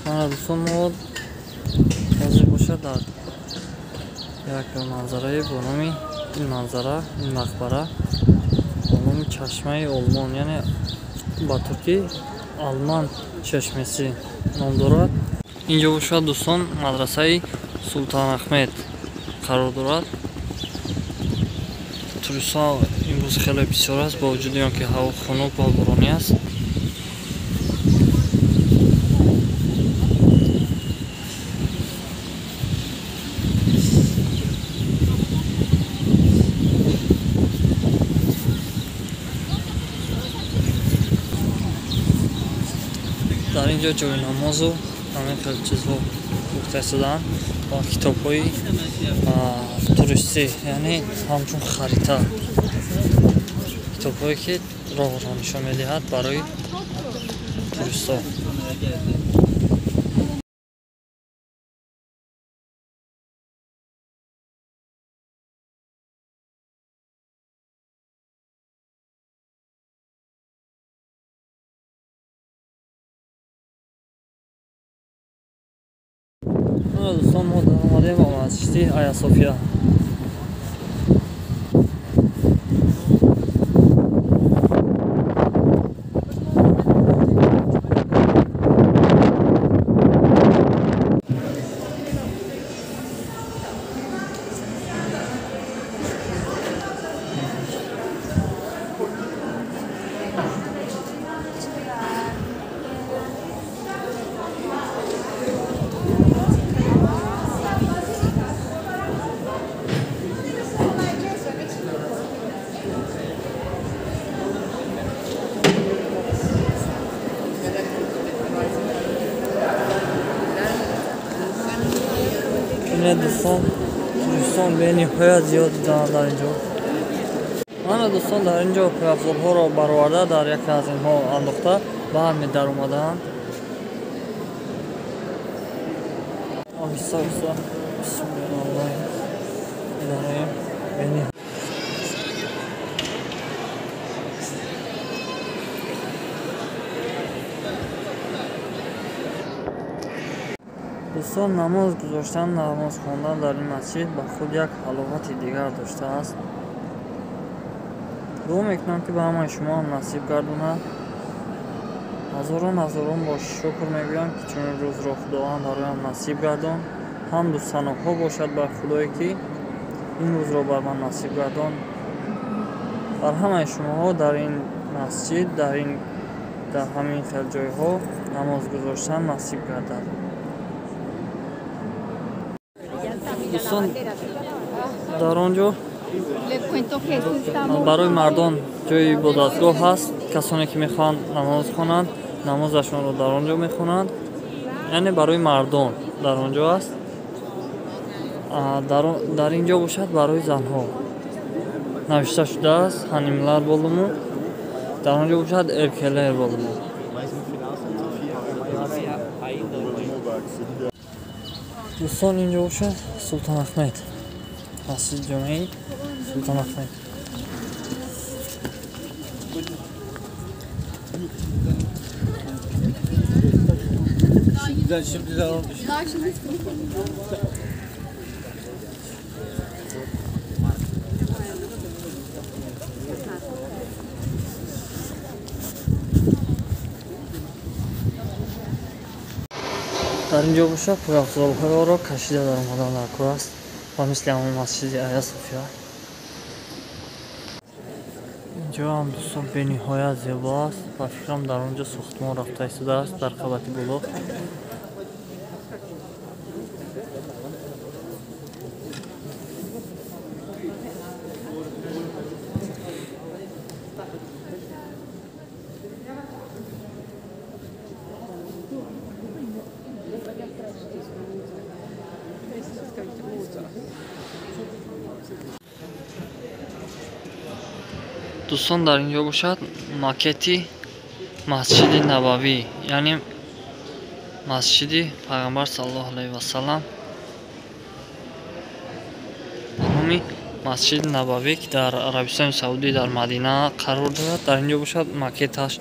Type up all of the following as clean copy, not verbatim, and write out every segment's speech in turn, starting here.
Мана дӯстон, мо ҳозир бошад дар як манзарае бо номи ин манзара, ин мақбара бо номи Чашмаи Олмон, яъне ба туркӣ Алман чашмаси ном дорад. Инҷо бошад дӯстон мадрасаи Султан Ахмед қарор дорад. Туристҳо имрӯз хеле бисёр аст, бо вуҷуди он ки ҳаво хунук ва боронӣ аст. Дар ин ҷо ҷои намозу ҳамин хел чизҳо гуфта шудаанд ва китобҳои туристӣ, яъне ҳамчун харита, китобҳое ки роҳро нишон медиҳад барои туристҳо. Дӯстон, мо даромадем ба масҷиди Ая София. Дӯстон, туристон бениҳоят зиёд диданд дар ин ҷо. Мана дӯстон, дар ин ҷо пойафзолҳоро бароварда дар яке аз инҳо андохта баъд медаромаданд. Оҳиста оҳиста бисмиллоҳ медароем. Дӯстон, намоз гузоштан, намоз хондан дар ин масҷид ба худ як ҳаловати дигар доштааст. Дуо мекунам, ки ба ҳамаи шумо ҳам насиб гардонад. Ҳазорон ҳазорон бо шукр мегӯям, ки чунин рӯзро Худованд бароям насиб гардон. Ҳамду саноҳо бошад бар Худое, ки ин рӯзро бар ман насиб гардон. Бар ҳамаи шумоҳо дар ин масҷид, дар ҳамин хел ҷойҳо намоз гузоштан насиб гардад. Дӯстон, дар он ҷо барои мардон ҷои ибодатгоҳ ҳаст. Касоне ки мехоҳанд намоз хонанд, намозашонро дар он ҷо мехонанд. Яъне барои мардон дар он ҷо аст. Дар ин ҷо бошад барои занҳо навишта шудааст Ҳанимлар болуму, дар он ҷо бошад Эркелер болуму. Дӯстон, инҷо бошад Султан Ахмед, масҷиди ҷомеи Султан Ахмед. Дар ин ҷо бошад пойафзолҳоро кашида даромадан дар кор аст ва мисли ҳамон масҷиди Ая София. Инҷо ҳам дӯстон бениҳоят зебо аст. Ба фикрам дар он ҷо сохтмон рафта истодааст дар қабати боло. Дӯстон, дар ин ҷо бошад макети масҷиди Набавӣ, яъне масҷиди Пайғамбар саллаллоҳу алайҳи вассалам ба номи масҷиди Набавӣ, ки дар Арабистони Саудӣ дар Мадина қарор дорад. Дар ин ҷо бошад макеташ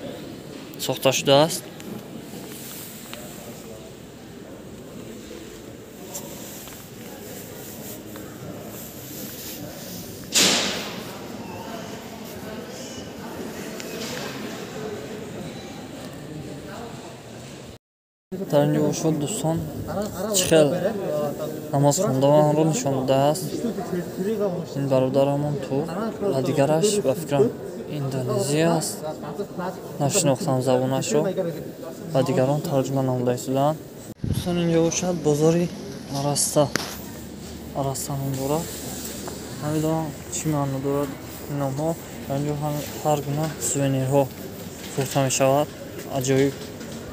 сохта шудааст. Дар ин ҷо бошад, дӯстон, чӣ хел намоз хондаанро нишон додааст. Ин бародарамон турк ва дигараш, ба фикрам, индонезия аст. Нашинохтам забонашро, ва дигарон тарҷума намуда истодаанд. Дӯстон, инҷо бошад бозори Араста. Араста ном дорад. Намедонам, чӣ маъно дорад ин номҳо. Дар инҷо ҳар гуна сувенирҳо фурӯхта мешавад. Аҷоиб,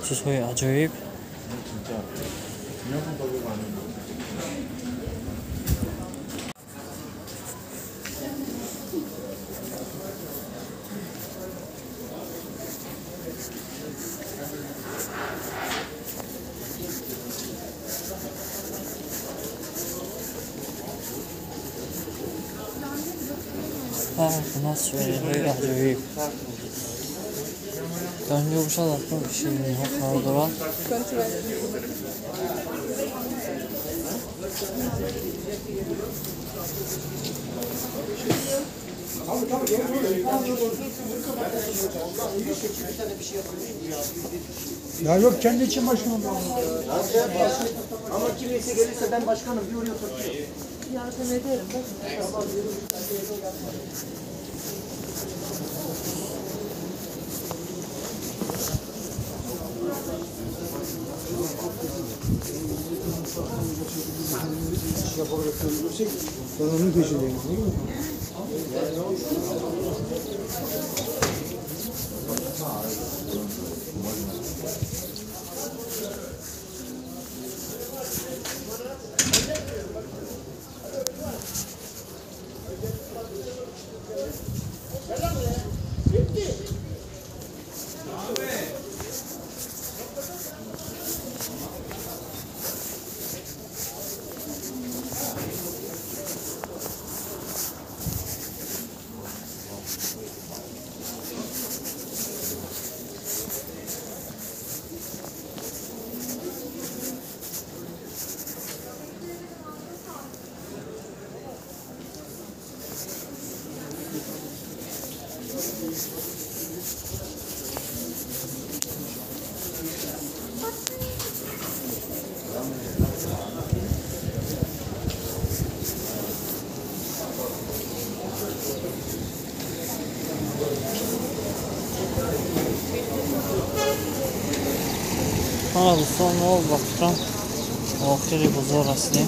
чизҳои аҷоиб. Ҳар гуна сувенирҳои аҷоиб. Дар инҷо бошад, акнун шириниҳо қарор дорад. Ya yok, kendi için başkanım. Ama kimse gelirse ben başkanım bir oraya oturtuyor. Yardım ederim. Ben onun peşindeyim, değil mi? Мана, дӯстон, мо, ба фикрам, охири бозор расидем.